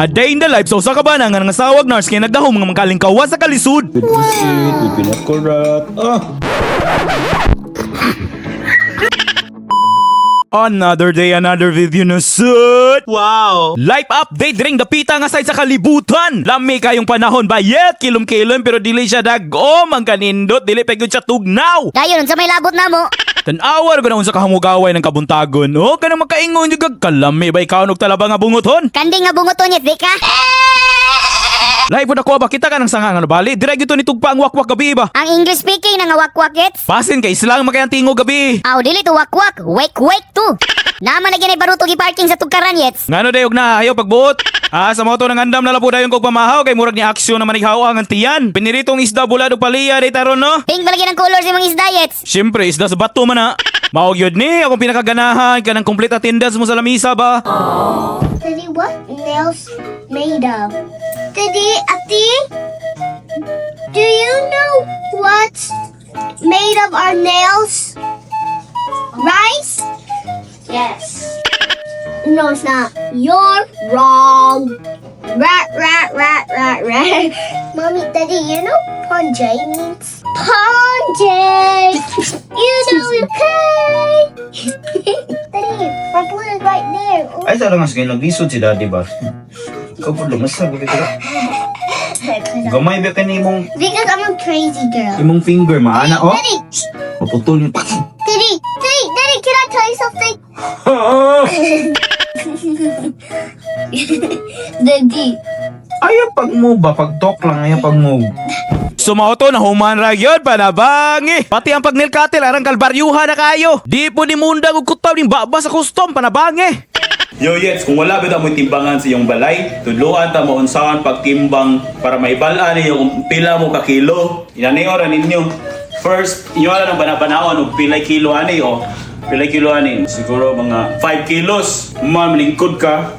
A day in the life sa usa ka bana nga nangasawag nurse kay nagdahom nga mangkalingkawa sa kalisod. With pusit, with pinakurat. Ah! Another day, another video na sud. Wow! Life update ring dapita nga side sa kalibutan. Lami kayong panahon ba yet? Kilom-kilom pero dili siya dag-om ang kanindot. Dili pa gyud siya tugnaw. Dayon, unsa may labot namo? Tan-awar ko na unsa kahumugaway ng kabuntagon. Oh, kanang makaingon jud kag kalami ba ikaw og talaba nga bungoton? Kanding nga bungoton yes, di ka? Live po na ko ba kita ka ng sanga nga bali. Direk ito ni tugpa ang wakwak gabi ba? Ang English speaking na nga wakwak gets? Pasin kay islang makayang tingo gabi. Aw, dili to wakwak, wake wake to. Naman lagi na baruto gi-parking sa tugkaran yets. Ngano dayog na ayaw pagbuot. Ah, sa moto ng andam na lapo dayon kog pamahaw kay murag ni aksyon na manighaw ang tiyan. Piniritong isda bulad og paliya day taron no. Pink ba lagi ng color sa imong isda yets? Siyempre isda sa bato man na. Mao gyud ni akong pinakaganahan kanang complete attendance mo sa lamisa ba. Daddy, what nails made of? Daddy, Ati, do you know what's made of our nails? Rice? Yes. No, it's not. You're wrong. Rat, rat, rat, rat, rat. Mommy, Daddy, you know ponje means? Ponje! You know okay! Daddy, my blue is right there. Oh. Ay, sa lang nga naglisod si daddy ba? Ikaw po lumasag. Gamay ba ka ni imong, Because I'm a crazy girl. imong finger, maana, oh? Daddy, Maputol yung... Daddy, Daddy, Daddy, can I tell you something? Daddy. Ayaw pag move ba? Pag talk lang, ayaw pag move. Sumauto na human ra gyud panabangi. Pati ang pag nilkatil arang kalbaryuha na kayo. Di po ni mundang og kutob ning baba sa custom panabangi. Yo Yets, kung wala ba mo'y timbangan sa iyong balay, tudloan ta mo unsaon pagtimbang para maibal-an ninyo kung pila mo ka kilo. Inaniyo ra ninyo. First, inyo ala ng banabanaon og pilay kilo ani o pilay kilo ani. Siguro mga 5 kilos. Ma'am, lingkod ka.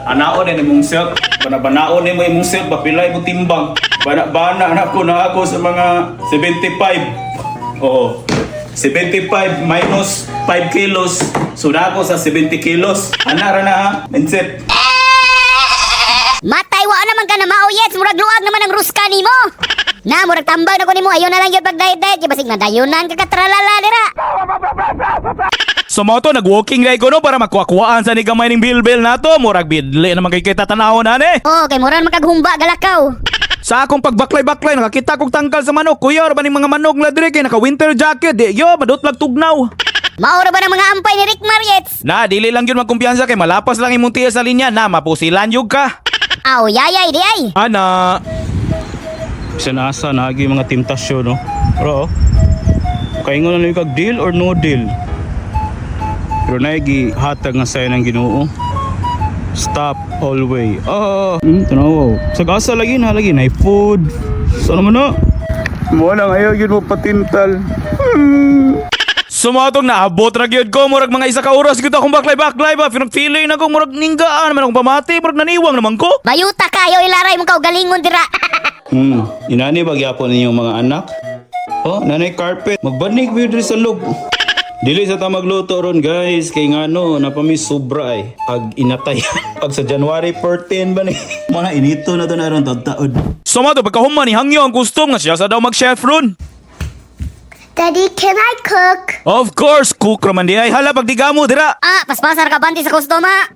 Anaon na imong self. Banabanaon nimo imong self ba pilay mo timbang. Bana-bana na ako sa mga 75. Oo. 75 minus 5 kilos. So na ako sa 70 kilos. Ana ra na ha. Mindset. Matay wa naman ka na mao yets, murag luag naman ang ruska nimo. Na murag tambal na ko nimo, ayo na lang gyud pag diet diet, kay basig madayunan ka katralala dira. Sumauto nag-walking day ko no para makuha-kuhaan sa ni gamay ning bilbil nato. Murag bidli naman kay kita tanawon ani. Oh, kay mura man kag humba galakaw. Sa akong pagbaklay-baklay nakakita kog tangkal sa manok. Kuya, ra ba ning mga manok na diri kay naka winter jacket? Di yo, madutlag tugnaw. Mao ra ba ng mga ampay ni Rick Marietz? Na, dili lang yun magkumpiyansa kay malapas lang imong tiya sa linya na mapusilan yug ka. Aw, yayay di ay. Ana, Bisan asa naagi mga temptasyon no. Pero oh, kaingon na kag deal or no deal. Pero naigi hatag nga sayo ng Ginoo. Stop always. Oh, tanaw. Sa asa lagi na lagi na food. Sa naman na? Mo lang ayaw yun mo patintal. Sumatong naabot ra gyud ko murag mga isa ka oras gyud akong baklay-baklay ba pero feeling na ko murag ninggaan man akong pamati murag naniwang naman ko. Bayuta kayo ilaray mo kaugalingon dira. Inani ba gyapon ninyong mga anak? Oh, nanay carpet. Magbanig ba diri sa loob? Dili sa ta magluto ron guys kay ngano napami sobra ay pag inatay pag sa January 14 ba ni mga inito na to na ron taud. Sumato pagkahuman ni hangyo ang custom nga siya sa daw mag-chef ron. Daddy, can I cook? Of course, cook ra man di ay hala pagdigamo dira. Ah, paspasar ka banti sa kustoma.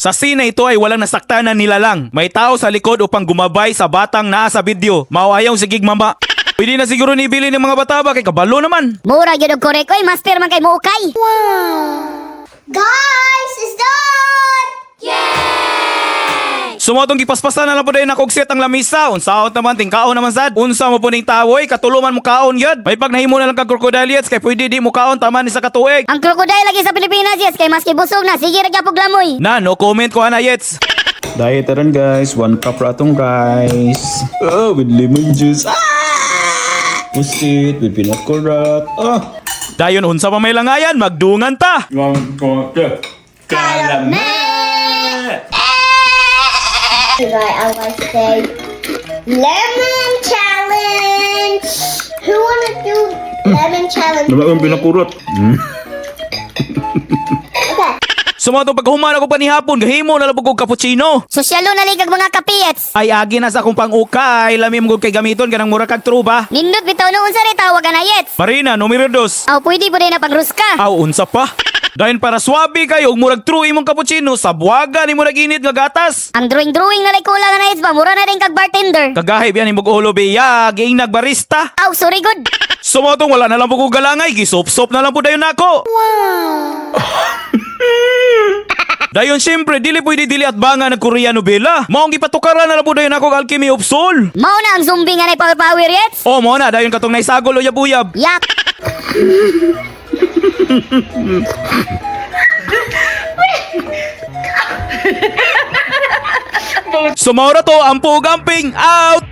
Sa scene na ito ay walang nasaktan na nilalang. May tao sa likod upang gumabay sa batang naa sa video. Mao ayaw sigig mama. Pwede na siguro nibili ng mga bata ba kay kabalo naman. Mura gyud og korek oy, master man kay moukay. Guys, it's done! Sumotong gipaspasan na lang po dayon akong set ang lamisa. Unsaon naman tingkaon naman sad. Unsa mo po ning tawoy katuluman mo kaon yun. May pag nahimo na lang kag crocodile yets kay pwede di mo kaon tama ni sa katuig. Ang crocodile lagi sa Pilipinas yes, kay maski busog na sige ra gyapog lamoy. Na no comment ko ana yets. Diet ron guys, 1 cup ra atong rice. Oh, with lemon juice. Ah! Pusit with pinakurat. Ah! Dayon unsa pa may langayan magdungan ta. Kalame! Right, I want to say lemon challenge. Who wanna do lemon challenge? Diba ang pinakurot? Okay. So mao tong paghuman ako panihapon, gahimo na lang kog cappuccino. Sosyalo na ligag mga kape, Yets. Ay agi na sa akong pangukay, lami mo kay gamiton kanang mura kag truba. Nindot bitaw no unsa rin tawag na, Yets. Marina, numero 2. Aw, pwede po din na pangruska. Aw, unsa pa? Dayon para swabe kayo ug murag true imong cappuccino, sabwaga nimo naginit nga gatas. Ang drawing-drawing na kulang na, Yets ba? Mura na rin kag bartender. Kagahib yan imong ulo biya, giing nagbarista. Aw, sorry good. So mao tong wala na lang po ko galangay, gisop-sop na lang po dayon nako. Dayon syempre, dili pwede dili at banga ng Korean novela. Maong gipatukaran na lang po dayon ako og Alchemy of Soul. Mao na ang zombie nga nay power power, Yets. O mo na dayon katong naisagol uyab-uyab. Yak. So mao ra to, ampo gamping out.